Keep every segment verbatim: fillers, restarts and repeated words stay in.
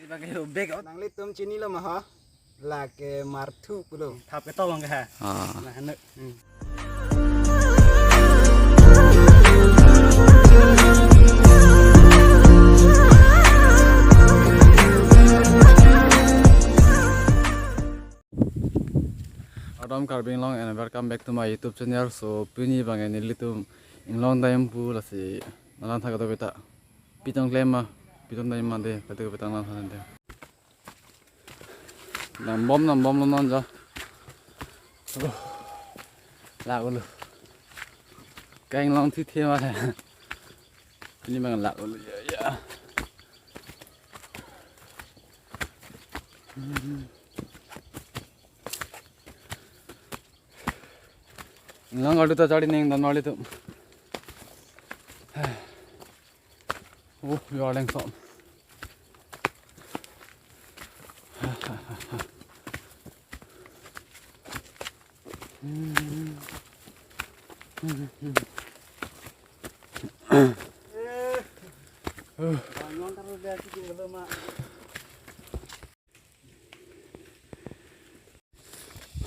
Lake bek out. Nanglitum chinilo ma ho? Lake marthu pulo. Thap ke tolong ke ha. Ah. Nah, anu. Hmm. Kardom Karbi Anglong and welcome back to my YouTube channel. So pini abang nelitum inglong dam pu lasi nanglang thak do beta. Pitong klem ma, pitong dam ma de, kado beta nanglang thak de. Dambom, dambomlo non ja. Uh, lak-olo. Keng long thi the ma he. Pini abang lak-olo ya, ya. Lang adu ta chari neng dan mali tu. Oh, yo leng som.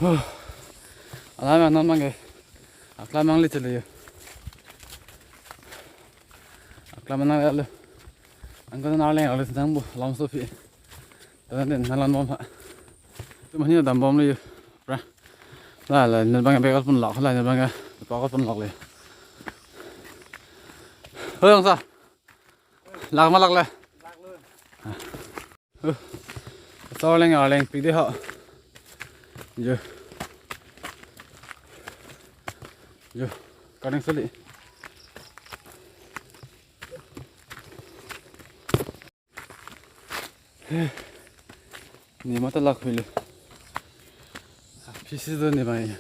Huh. Alam non abang ke. Aklam nangli chelo yo. Aklam nangli lo. Angkon nangli lo sang bu lam sopi. Tangte nanglangbom ha. Tu mani dambomlo yo. Pra. La la, ne abang ke bek out pon lok, la ne abang ke bek out pon lok le. Hoi, ong sa. Lak ma lak le. Lak lo. Huh. Chor leng arleng pik de ho. Jo. Jo. Kareng soli. Ni mata lak hulu. Pisi do ni bai.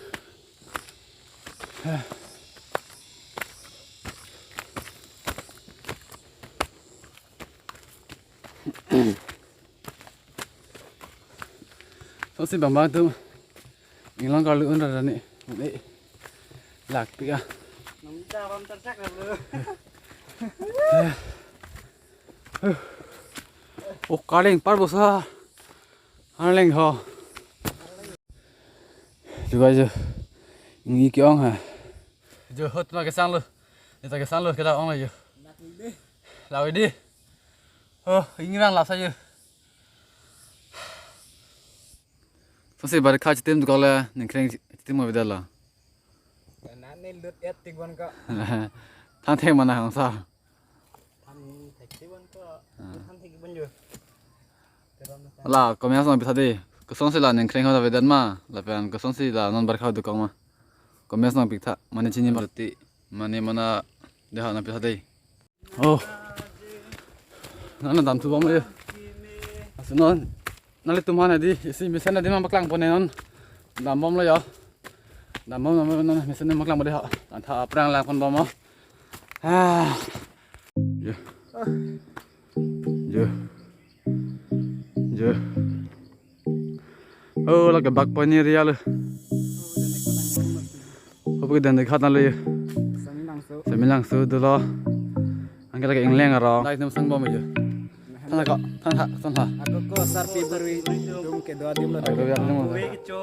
Sosi bang bang tu inglong karlu un ra ni. Eh, lak pik ah. Nungta bam tersak na bro. Oh, kareng par bosa. Arleng ho. Juga jo. Ngi ke-ong ha. Jo hot ma kesang lo. Neta kesang lo, keta ong lo jo. Lawi di. Oh, ingrang lasa jo. Sosi bar kha chitim dukok le, ningkreng chitim mo bidal lo. Nane lut et tik bon ko. Thang thek mana hang sa. Thang thek tik bon ko. Ah. Thang thek bon jo. La, comments nangpitha de. Kosonsi la ningkreng ho ta vedet ma. Lapen kosonsi la non bar kha dukok ma. Comments nangpitha. Mane chini ma ti. Mane mana de ha nangpitha de. Oh. Nana dam thu bom le. Asu non. Nanglitum han adi. Isi mesen adi ma paklang pon non. Dam bom le ya. Dam bom non mesen ma paklang pon de ha. Antha aphrang lang pon bom mo. Ah. Yo. Yo. Jo. Oh, lake bak pani area lo. Hopi ke dan de khat na lo yo. Sami langso. Sami langso dolo. Anke lake ingleng aro. Dai nem sang bom jo. Than ha ko, than ha, than ha. Ako ko sarpi buri dum kedo adim lo. Ako ya dum. Kue kecho,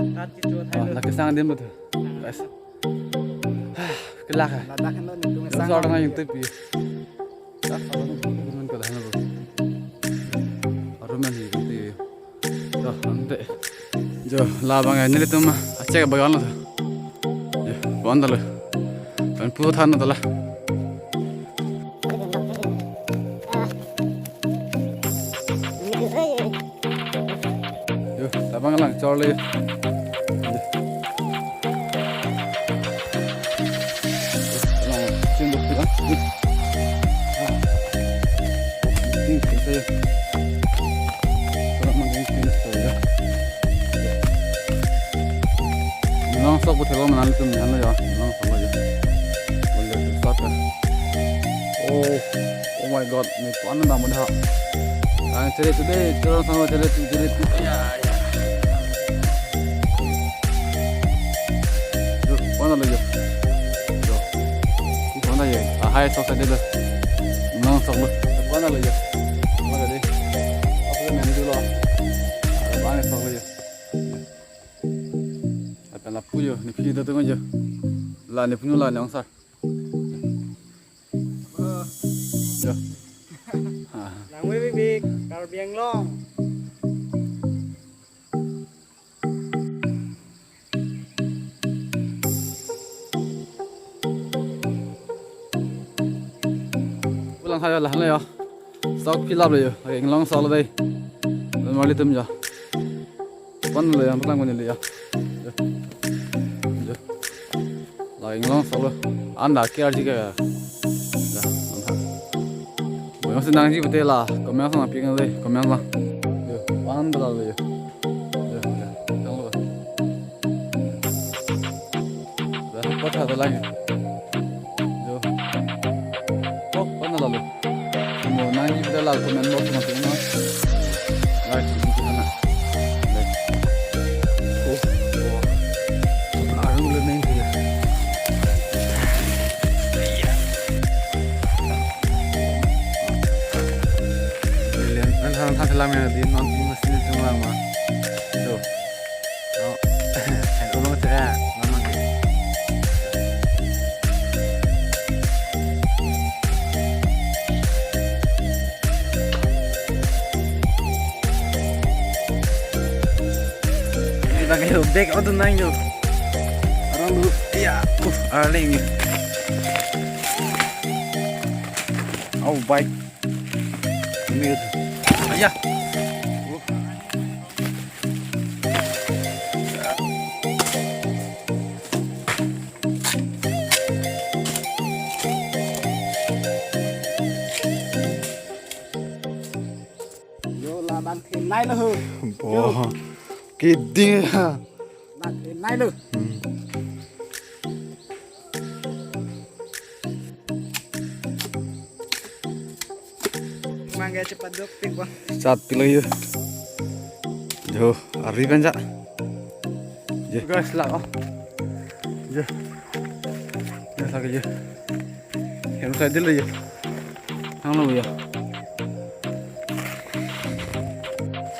than kecho, than. Oh, lake sang adim lo tu. Guys. Kelak ha. Ladak kan lo ningtung. Sang. Sa orang yang tepi. Ah, orang tepi man ko dah na bo. Arum man hi tepi. Dah, ante. Jo, labang ini tu mah. Aceh bagan lo. Jo, bon dah lo. Kan pu than dah lah. Yo, labang lang chor le. Lang, sing dok, ah. Sing, sing saja. Kurang mungkin sing saja. Nang sok buat lo menang tu menang lo ya. Nang sok lo ya. Boleh tu sok ya. Oh. Oh my God, ni ko-an dam dah. Ang chere tu de, chere sang chere tu, chere tu. Ya, ya. Yo, ko-an lo yo. Yo. Ko-an lo yo. Ah, hai sok sa de lo. Nang sok lo. Ko-an lo yo. Ko-an lo de. Puyo, ne phi do tong jo. La ne punu la ne ongsar. Jo. Ha. Langwe bibik, Karbi Anglong. Pulang sayo lah, yo. Sok pilap lo yo. Lake Inglong sok lo dei. Marli tum yo. Pan lo yo, pulang ko ni lo yo. Yo. Yo. Lake Inglong sok lo. Anda ke arji ke. Ya, anda. Boyong senang ji betul lah. Komen sang ping dei, komen lah. Yo, pan lo yo. Yo, yo. Sang lo. Dah, kota ada lagi. Jo. Oh, mana lalu? Mo nangji pada lalu komen box masuk na. Right, itu sana. Right. Oh, oh. Arung le main tu ya. Iya. Brilliant. Nan han han selam ya di non di mesin itu lang ma. Tuh. Oh, eh, tolong cek ya, memang gitu. Kita kayak bag auto nang yuk. Orang dulu, iya, uh, aling yuk. Oh, bike. Ini gitu. Ayah. Uh. Yo, la bang thin nai lo ho. Bo. Yo. Kidding ya. Bang thin nai lo. Hmm. Mangga cepat dok pik bang. Sat pilo yo. Jo, ari pen ja. Je. Guys, lah oh. Je. Je lagi je. Yang saya dulu ya. Yang lu ya.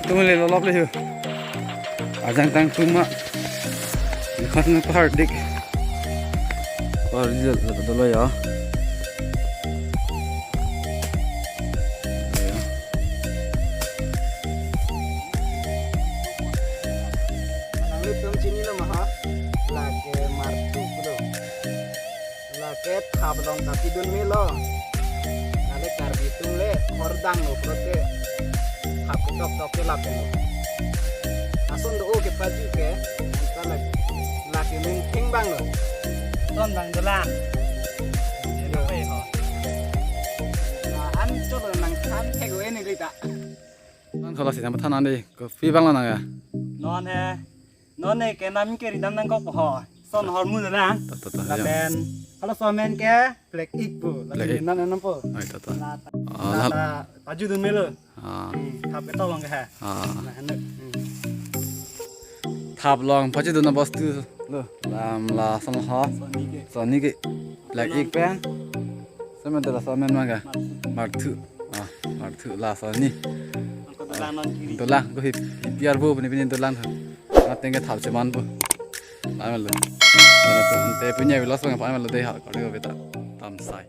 Tum le lolop le hu. Ajang tang tum ma. Khas na pahar dik. Pahar dik la dolo ya. Nangli tum chini lo ma ha. Lake martu kulo. Lake thap along kapidun melo. Lale Karbi atum le hordang lo pulote thap ketok tok ke lapen lo. Ason do o kepaju ke, anta lake, lake mungthing bang lo. Ton bang dolang. Yo. Apa ya ho? Nah, an cholo nang than thek o ini lita. Nan kalau sih nama than ande, kopi bang lo nang ya? Non he. Non ne ke nam ke ridam nangkok po ho. Son hormu na. Ta, ta, ta, ya. Lapen hala somen ke black egg po. Black egg. Lapen nam nam po. Ai, ta, ta. La, ta, ah, la, la, pajudun melo. Ah. Hmm, thap ketok along ke ha. Ah. Nah, anu. Hmm. Thap along pajudun na bostu lo. Lam la son ho. Sony ke. Sony ke. Black egg pen. Semen de la somen ma ga. Martu. Martu. Ah, martu la soni. Nangkok dolang non kiri. Dolang ko hip, hip yar bo pini pini dolang. Ateng ke thap cheman bo. Amal lo. Mana tu ante punya vlog bang apa amal lo dei ha. Kau ni ko beta. Tam sai.